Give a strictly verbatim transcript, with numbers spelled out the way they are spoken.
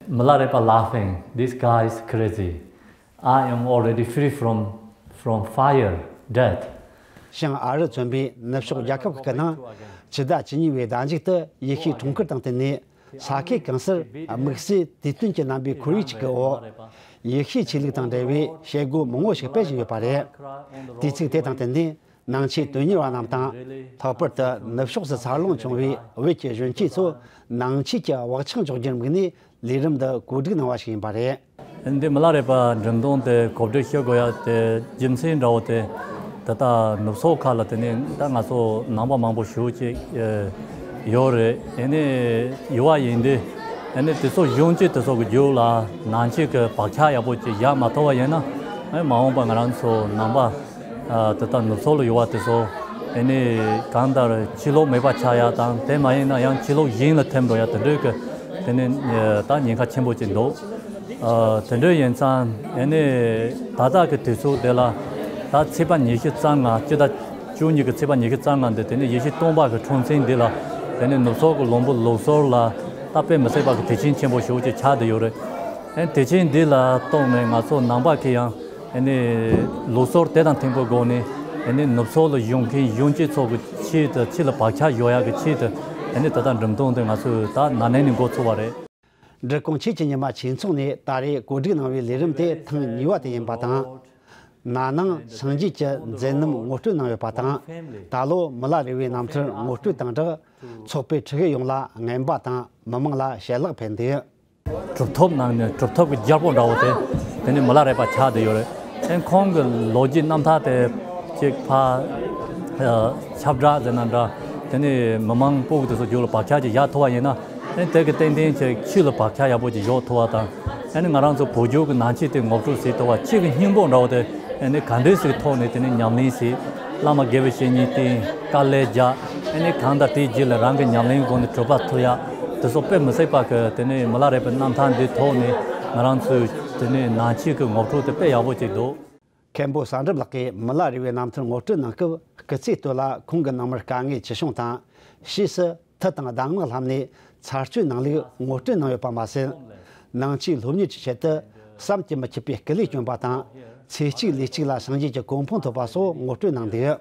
མི་ལ་རས་པ་laughing, this guy is crazy. I am already free from, from fire, death. ཞིང་ཨ་རི་མཚོན་པའི་ནུབ་ཕྱོགས་རྒྱལ་ཁབ་ཁག་གི་ནང་ཕྱི་ཟླ་བཅུ་གཉིས་པའི་ཟླ་མཇུག་ཏུ་ཡེ་ཤུའི་ཁྲོམ་སྐོར་དང་བསྟུན་ནས། ས་ཁུལ་གང་སར་དམིགས་བསལ་དུས་སྟོན་གྱི་རྣམ་པའི་ཁོར་ཡུག་ཅིག་གི་འོག་ཡེ་ཤུའི་ཆོས་ལུགས་དང་འབྲེལ་བའི་བྱེད་སྒོ་མང་བོ་ཞིག་སྤེལ་བཞིན་ཡོད་པ་རེད། དུས་ཚིགས་དེ་དང་བསྟུན་ནས། ནང་ཆོས་དོན་གཉེར་བ་རྣམས་དང་། ལྷག་པར་དུ་ནུབ་ཕྱོགས་སུ་འཚར་ལོངས་བྱུང་བའི་བོད་ཀྱི་གཞོན་སྐྱེས་ཚོ་ནང་ཆོས་ཀྱི་བག་ཆགས་འཇོག་རྒྱུར་དམིགས་ནས་ལས་རིམ་འདི་གོ་སྒྲིག་གནང་བ་ཞིག་ཡིན་པ་རེད། འདི་མི་ལ་རས་པ་འགྲེམས་སྟོན་དེ་གོ་སྒྲིག་ཞུ་དགོས་ཡ་དེ་རྒྱུ་མཚན་འདྲ་བོ་དེ། ད་ལྟ་ནུབ་ཕྱོགས་ཁག་ལ་དེ་ནས་ད་ང་ཚོ་ནང་པ་མང་པོ་ཞེ་པོ་ཅིག་ཡོད་རེད། ཨེ་ནས་ཡོད་པ་ཡིན་དུས། ཨེ་ནས་དེ་ཚོ་གཞོན་སྐྱེས་དེ་ཚོ་གི་རྒྱུད་ལ་ནང་ཆོས་ཀྱི་བག་ཆགས་ཡག་པོ་ཅིག་བཞག་མ་ཐུབ་པ་ཡིན་ན། ཨེ་མ་འོངས་པ་ང་རང་ཚོ་ནང་པ་ཨ་དེ་ལྟར་ནུབ་ཕྱོགས་ལ་ཡོད་པ་དེ་ཚོ་ཨེ་ནས་གང་ལྟར་ཕྱི་ལོགས་མེད་པ་ཆགས་ཡ་དང་། དེ་མ་ཡིན་ན་ཡང་ཕྱི་ལོགས་གཞན་ལ་ཐིམ་འགྲོ་ཡ་དེ་འདྲའི་གི་དེ་ནས་ད་ཉེན་ཁ་ཆེན་པོ་ཅིག་འདུག་ཨ་དེ་འདྲ་ཡིན་ཙང་ཨེ་ནས་ད་ལྟ་གི་དུས་ཚོད་དེ་ལ་ད་ཚེས་པ་ཉི་ཤུ་རྩ་ལྔ། སྤྱི་ཟླ་བཅུ་གཉིས་ཀྱི་ཚེས་པ་ཉི་ཤུ་རྩ་ལྔ་འདི་དེ་ནས་ཡེ་ཤུ་སྟོན་པ་གི་འཁྲུངས་ཚེས་འདི་ལ་དེ་ནས་ནུབ་ཕྱོགས་ཀྱི་ལུང་པ་ལུགས་སྲོལ་ལ་ད་དཔེ་མི་སྲིད་པ་གི་དུས་ཆེན་ཆེན་པོ་ཞེ་པོ་ཅིག་ཆགས་བསྡད་ཡོད་རེད། ཨེ་དུས་ཆེན་འདི་ལ་གཏོགས་ནས་ང་ཚོ་ནང་པ་གི་ཡང་ཨེ་ནས་ལུགས་སྲོལ་དེ་དང་མཐུན་པའི་སྒོ་ནས་ཨེ་ནས་ནུབ་ཕྱོགས་ལ་བཞུགས་མཁན་གཞོན་སྐྱེས་ཚོ་གི་ཆེད་དུ་ཕྱི་ལ་བག་ཆགས་འཇོག་ཡག་གི་ཆེད་དུ་ཨེ་ནས་ད་ལྟ་འགྲེམས་སྟོན་དེ་ང་ཚོས་ད་ན་ནིང་ནས་འགོ་ཚུགས་པ་རེད། འབྲི་གུང་ཆོས་ཀྱི་ཉི་མ་ཆོས་ཚོགས་ནས་ད་རེས་གོ་སྒྲིག་གནང་བའི་ལས་རིམ་དེ་ཐེངས་གཉིས་པ་དེ་ཡིན་པ་དང་། ན་ནིང་སངས་རྒྱས་ཀྱི་མཛད་རྣམ་ངོ་སྤྲོད་གནང་ཡོད་པ་དང་། ད་ལོ་མི་ལ་རས་པའི་རྣམ་ཐར་ངོ་སྤྲོད་དང་སྦྲགས། ཚོགས་པའི་ཁྲིད་ཡིག་ཡོངས་ལ་རྔན་པ་དང་མི་མང་ལ་ཞལ་ལག་ཕུལ་འདུག་གྲུབ་ཐོབ་ནང་ནས་གྲུབ་ཐོབ་ཀྱི་རྒྱལ་པོ་འདྲ་བོ་དེ། དེ་ནི་མི་ལ་རས་པ་ཆགས་བསྡད་ཡོད་རེད། ཨེ་ཁོང་གི་ལོ་རྒྱུས་རྣམ་ཐར་དེ་གཅིག་ཕར་ཨ་ཁྱབ་བསྒྲགས་ཟེར་ན་འདྲ། དེ་ནི་མི་མང་སྤུ་གུ་དེ་ཚོ་རྒྱུད་ལ་བག་ཆགས་ཅིག་བཞག་ཐུབ་པ་ཡིན་ན། ཨེ་དེ་གི་ཏན་ཏན་ཅིག་ཆོས་ལ་བག་ཆགས་ཡག་པོ་ཅིག་འཇོག་ཐུབ་པ་དང་། ཨེ་ནི་ང་རང་ཚོ་བོད་བརྒྱུད་ཀྱི་ནང་ཆོས་དེ་ངོ་སྤྲོད་བྱེད་ཐུབ་པ། ཆོས་ཀྱི་སྙིང་པོ་འདྲ་བོ་དེ་ཨེ་ནི་ག་འདྲས་ཞིག་ཐོག་ནས་དེ་ནི་ཉམས་ལེན་བྱེད། བླ་མ་དགེ་བའི་བཤེས་གཉེན་བསྟེན། དཀའ་ལས་རྒྱག་ཨེ་ནི་གང་ལྟར་དེའི་རྗེས་ལ་རང་གི་ཉམས་ལེན་སྒོ་ནས་གྲུབ་པ་ཐོབ་ཡག་དེ་ཚོ་དཔེ་མི་སྲིད་པ་གི་དེ་ནི་མི་ལ་རས་པའི་རྣམ་ཐར་འདི་ཐོག་ནས་ང་རང་ཚོའི་དེ་ནི་ནང་ཆོས་ཀྱི་ངོ་སྤྲོད་དེ་དཔེ་ཡག་པོ་ཅིག་འདུག་མཁན་པོ་བསམ་གྲུབ་ལགས་ཀྱིས་མི་ལ་རས་པའི་རྣམ་ཐར་ངོ་སྤྲོད་གནང་སྐབས། སྐུ་ཚེའི་སྟོད་ལ་ཁོང་གི་ནང་མིར་དཀའ་ངལ་ཆེ་ཆུང་དང་། ཕྱིས་སུ་མཐུ་དང་གདམས་ངག་ལྷམ་ནས་ཚར་གཅོད་གནང་ལུགས་ངོ་སྤྲོད་གནང་ཡོད་པ་མ་ཟད། ནང་ཆོས་སློབ་གཉེར་གྱི་ཆེད་དུ་བསམ་གྱིས་མི་ཁྱབ་པའི་སྐུ་ལས་བསྐྱོན་པ་དང་། ཚེ་གཅིག་ལུས་གཅིག་ལ་སངས་རྒྱས་ཀྱི་གོ་འཕང་ཐོབ་པ་སོགས་ངོ་སྤྲོད་གནང་འདུག